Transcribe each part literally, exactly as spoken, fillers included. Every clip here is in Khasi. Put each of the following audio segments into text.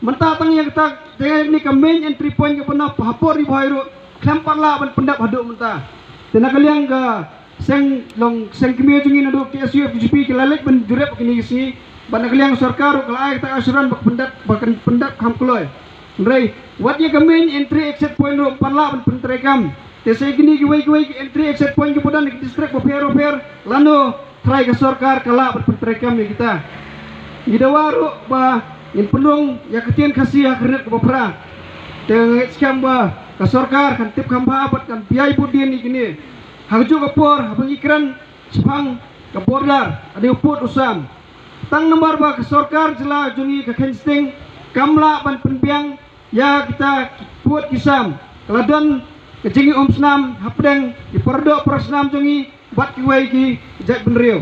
Mynta tang ïa kata, tang ïa kane ka main entry point kaba na ha por Ri Bhoi ruh khlem pat lah ban pyndep haduh mynta. Te na ka liang ka seng long seng kmie jong ngi naduh K S U F G P ki la leit ban jurip kine ki sngi. Bad na ka liang sorkar ruh ka la ai kata ka assurance ba ka pyndep, ba kan pyndep kham kloi. Hynrei wat ïa ka main entry exit point ruh ym pat lah ban pyntreikam. Te sa kine kiwei kiwei ki entry exit point kiba don ha ki district bapher bapher, lano trai ka sorkar ka lah ban pyntreikam ïa kita. Ngi dawa ruh ba ngin pynrung ïa ka ktien Khasi ha ka rit kaba phra. Te nga ngeit skhem ba ka sorkar kan tip kham bha bad kan pynïaid bud dien ïa kine. Ha kajuh ka por haba ngi kren shaphang ka border, ka dei u pud u sam. Tang namar ba ka sorkar jylla jong ngi ka khein sting kam lah ban pynbiang ïa kita ki pud ki sam. Ka la don ka jingïaumsnam hapdeng ki paradoh parasnam jong ngi bad kiwei ki jait bynriew.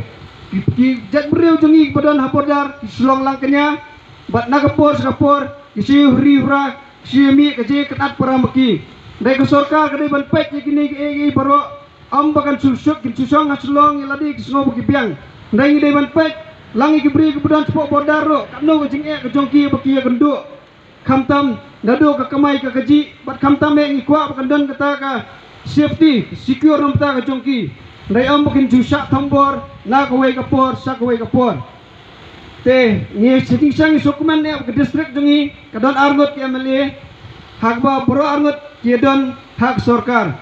Ki, ki jait bynriew jong ngi ba don ha border ki shu long lang kñia bad na ka por sha ka por ki shu hri hra, ki shu mih ka jingkynad para ma ki. Hynrei ka sorkar ka dei ban peit ïa kine kiei kiei baroh. Ym ba kan shu shut, kin shu shong ha Shillong ïa lade ki sngew ba ki biang. Hynrei ngi dei ban peit lang ïa ki briew kiba don shapoh border ruh, katno ka jingeh ka jong ki ba ki ïakynduh. Khamtam naduh ka kamai ka kajih bad khamtam eh ngi kwah ba kan don kata ka safety, secure na bynta ka jong ki. Hynrei ym ba kin ju shah thombor na kawei ka por sha kawei ka por. Te ngi sha jingshisha ngi sngewkmen eh ba ka district jong ngi ka don arngut ki M L A, ha kaba baroh arngut ki don ha ka sorkar.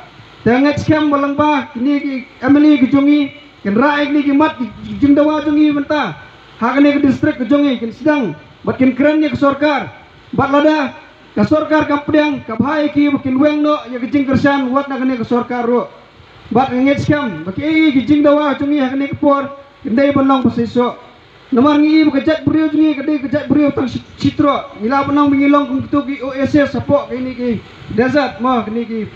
Te nga ngeit skhem ba lyngba kine ki M L A ki jong ngi kin rah ïa kine ki mat ki jingdawa jong ngi mynta ha kane ka district ka jong ngi, kin sdang bad kin kren ïa ka sorkar. Bad lada ka sorkar kam pdiang, ka bha ïa ki ba kin weng noh ïa ka jingkyrshan wat na kane ka sorkar ruh. Bad nga ngeit skhem ba kiei kiei ki jingdawa jong ngi ha kane ka por kin dei ban long ba seisoh. Namar ngi i ba ka jait briew jong ngi ka dei ka jait briew tang shi, shi troh. Ngi lah ban ong ba ngi long kum kito ki oasis hapoh kine ki desert mo, kine ki,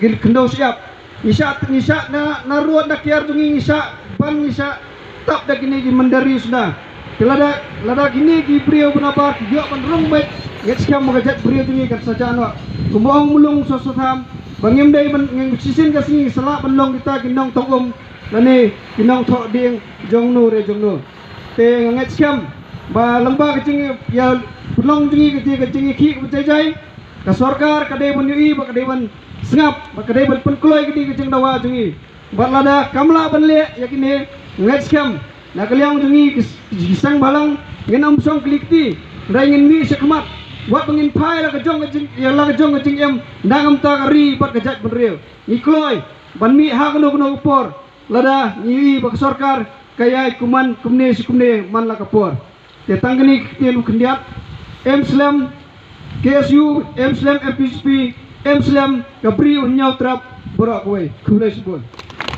ki khyndew shyiap. Ngi shah, ngi shah na, na road na kiar jong ngi, ngi shah ban, ngi shah tap da kine ki mynder ri sna. Te lada, lada kine ki briew ba nabar ki ïoh ban rung beit, ngeit skhem ba ka jait briew jong ngi kan sa jah noh. Kumba ong Mulung Soso Tham ba ngim dei ban, ngim shisien ka sngi sa lah ban long kita ki nongtong um lane ki nongthoh dieng jong no re jong no. Te nga ngeit skhem ba lyngba ka jing, ïa, pynlong jong ngi ka jing, ka jingïakhih kaba jai jai, ka sorkar ka dei ban ïohi bad ka dei ban sngap bad ka dei ban pynkloi kane ka jingdawa jong ngi. Bad lada kam lah ban leh ïa kine, nga ngeit skhem na ka liang jong ngi ki, ki seng bhalang ngin ym shong kli kti, hynrei ngin mih sha khmat. Wat ba ngin phai la ka jong ka jing, ïa la ka jong ka jingim na ka bynta ka ri bad ka jait bynriew. Ngi kloi ban mih ha kano kano ka por lada ngi ïohi ba ka sorkar ka ïaid kumne kumne shi kumne man la ka por. Te tang kane ka ktien u khyndiat, em slem K S U, em slem M P C P, em slem ka Bri u Hynñiewtrep baroh kawei. Khublei shibun.